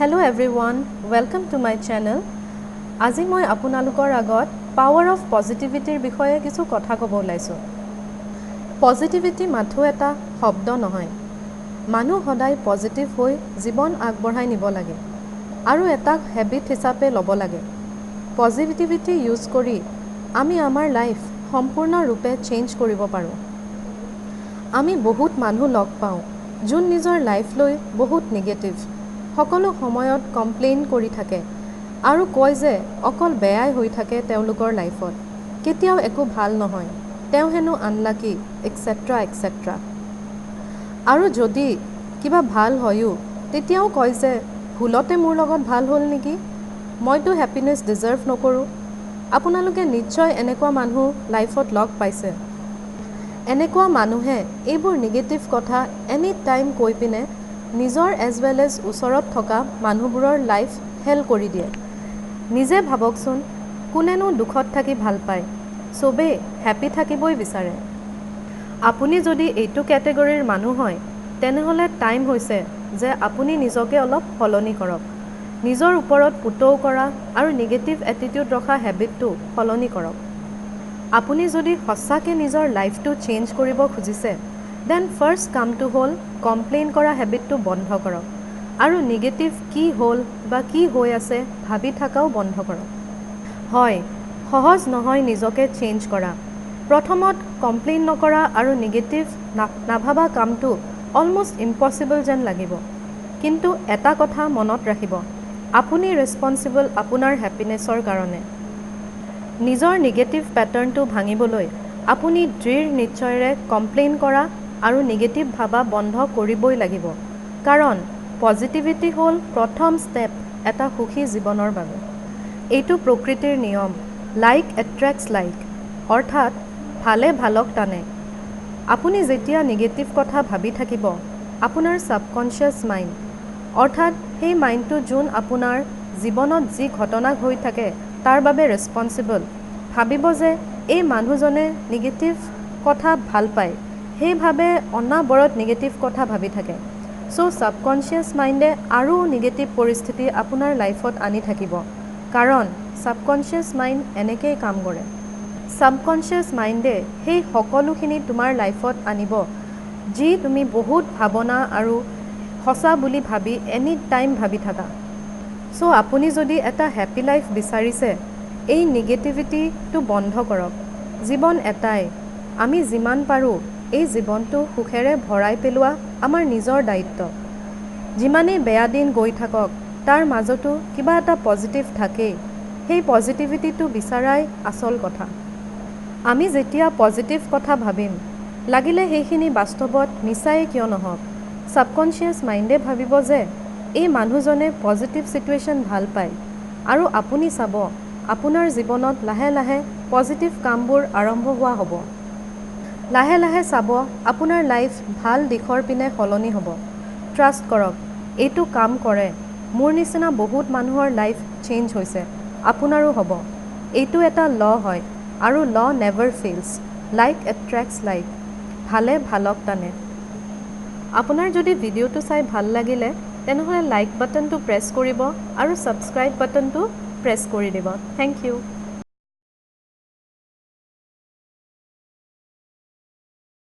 Hello everyone, welcome to my channel. আজি মই আপোনালোকৰ আগত পাৱাৰ অফ পজিটিভিটিৰ বিষয়ে কিছু কথা ক'ব ওলাইছোঁ। পজিটিভিটি মাথো এটা শব্দ নহয়। মানুহ সদায় পজিটিভ হৈ জীৱন আগবঢ়াই নিব লাগে আৰু এটা হেবিট হিচাপে ল'ব লাগে। পজিটিভিটি ইউজ কৰি আমি আমাৰ লাইফ সম্পূৰ্ণৰূপে চেঞ্জ কৰিব পাৰোঁ। আমি বহুত মানুহ লগ পাওঁ যোন নিজৰ লাইফ লৈ বহুত নিগেটিভ, সকলো সময়ত কমপ্লেইন কৰি থাকে আৰু কয় যে অকল বেয়াই হৈ থাকে তেওঁলোকৰ লাইফত, কেতিয়াও একো ভাল নহয়, তেওঁ হেনো আনলাকি, এক্সেট্ৰা এক্সেট্ৰা। আৰু যদি কিবা ভাল হয়ো তেতিয়াও কয় যে ভুলতে মোৰ লগত ভাল হ'ল নেকি, মইতো হেপিনেছ ডিজাৰ্ভ নকৰোঁ। আপোনালোকে নিশ্চয় এনেকুৱা মানুহ লাইফত লগ পাইছে। এনেকুৱা মানুহে এইবোৰ নিগেটিভ কথা এনি টাইম কৈ পিনে নিজৰ এজ ৱেল এজ ওচৰত থকা মানুহবোৰৰ লাইফ হেল কৰি দিয়ে। নিজে ভাবকচোন, কোনেনো দুখত থাকি ভাল পায়? চবেই হেপী থাকিবই বিচাৰে। আপুনি যদি এইটো কেটেগৰীৰ মানুহ হয়, তেনেহ'লে টাইম হৈছে যে আপুনি নিজকে অলপ সলনি কৰক। নিজৰ ওপৰত পুতৌ কৰা আৰু নিগেটিভ এটিটিউড ৰখা হেবিটটো সলনি কৰক। আপুনি যদি সঁচাকৈ নিজৰ লাইফটো চেঞ্জ কৰিব খুজিছে, then first কামটো হ'ল কমপ্লেইন কৰা হেবিটটো বন্ধ কৰক আৰু নিগেটিভ কি হ'ল বা কি হৈ আছে ভাবি থকাও বন্ধ কৰক। হয়, সহজ নহয় নিজকে চেঞ্জ কৰা। প্ৰথমত কমপ্লেইন নকৰা আৰু নিগেটিভ নাভাবা কামটো অলমষ্ট ইম্পচিবল যেন লাগিব। কিন্তু এটা কথা মনত ৰাখিব, আপুনি ৰেচপনচিবল আপোনাৰ হেপিনেছৰ কাৰণে। নিজৰ নিগেটিভ পেটাৰ্ণটো ভাঙিবলৈ আপুনি দৃঢ় নিশ্চয়েৰে কমপ্লেইন কৰা আৰু নিগেটিভ ভাবা বন্ধ কৰিবই লাগিব, কাৰণ পজিটিভিটি হ'ল প্ৰথম ষ্টেপ এটা সুখী জীৱনৰ বাবে। এইটো প্ৰকৃতিৰ নিয়ম, লাইক এট্ৰেক্টছ লাইক, অৰ্থাৎ ভালে ভালক টানে। আপুনি যেতিয়া নিগেটিভ কথা ভাবি থাকিব, আপোনাৰ ছাবকনচিয়াছ মাইণ্ড, অৰ্থাৎ সেই মাইণ্ডটো যোন আপোনাৰ জীৱনত যি ঘটনা হৈ থাকে তাৰ বাবে ৰেচপনচিবল, ভাবিব যে এই মানুহজনে নিগেটিভ কথা ভাল পায়, সেইভাবে অনাবৰত নিগেটিভ কথা ভাবি থাকে। চ' ছাবকনচিয়াছ মাইণ্ডে আৰু নিগেটিভ পৰিস্থিতি আপোনাৰ লাইফত আনি থাকিব, কাৰণ ছাবকনচিয়াছ মাইণ্ড এনেকেই কাম কৰে। ছাবকনচিয়াছ মাইণ্ডে সেই সকলোখিনি তোমাৰ লাইফত আনিব যি তুমি বহুত ভাৱনা আৰু সঁচা বুলি ভাবি এনি টাইম ভাবি থাকা। চ' আপুনি যদি এটা হেপী লাইফ বিচাৰিছে, এই নিগেটিভিটিটো বন্ধ কৰক। জীৱন এটাই, আমি যিমান পাৰোঁ এই জীৱনটো সুখেৰে ভৰাই পেলোৱা আমাৰ নিজৰ দায়িত্ব। যিমানেই বেয়া দিন গৈ থাকক, তাৰ মাজতো কিবা এটা পজিটিভ থাকেই। সেই পজিটিভিটিটো বিচৰাই আচল কথা। আমি যেতিয়া পজিটিভ কথা ভাবিম, লাগিলে সেইখিনি বাস্তৱত মিছাই কিয় নহওক, ছাবকনচিয়াছ মাইণ্ডে ভাবিব যে এই মানুহজনে পজিটিভ চিটুৱেশ্যন ভাল পায়, আৰু আপুনি চাব আপোনাৰ জীৱনত লাহে লাহে পজিটিভ কামবোৰ আৰম্ভ হোৱা হ'ব। লাহে লাহে চাব আপোনাৰ লাইফ ভাল দিশৰ পিনে সলনি হ'ব। ট্ৰাষ্ট কৰক, এইটো কাম কৰে। মোৰ নিচিনা বহুত মানুহৰ লাইফ চেঞ্জ হৈছে, আপোনাৰো হ'ব। এইটো এটা ল হয় আৰু law never fails. Like attracts like, ভালে ভালক টানে। আপোনাৰ যদি ভিডিঅ'টো চাই ভাল লাগিলে, তেনেহ'লে লাইক বাটনটো প্ৰেছ কৰিব আৰু ছাবস্ক্ৰাইব বাটনটো প্ৰেছ কৰি দিব। Thank you.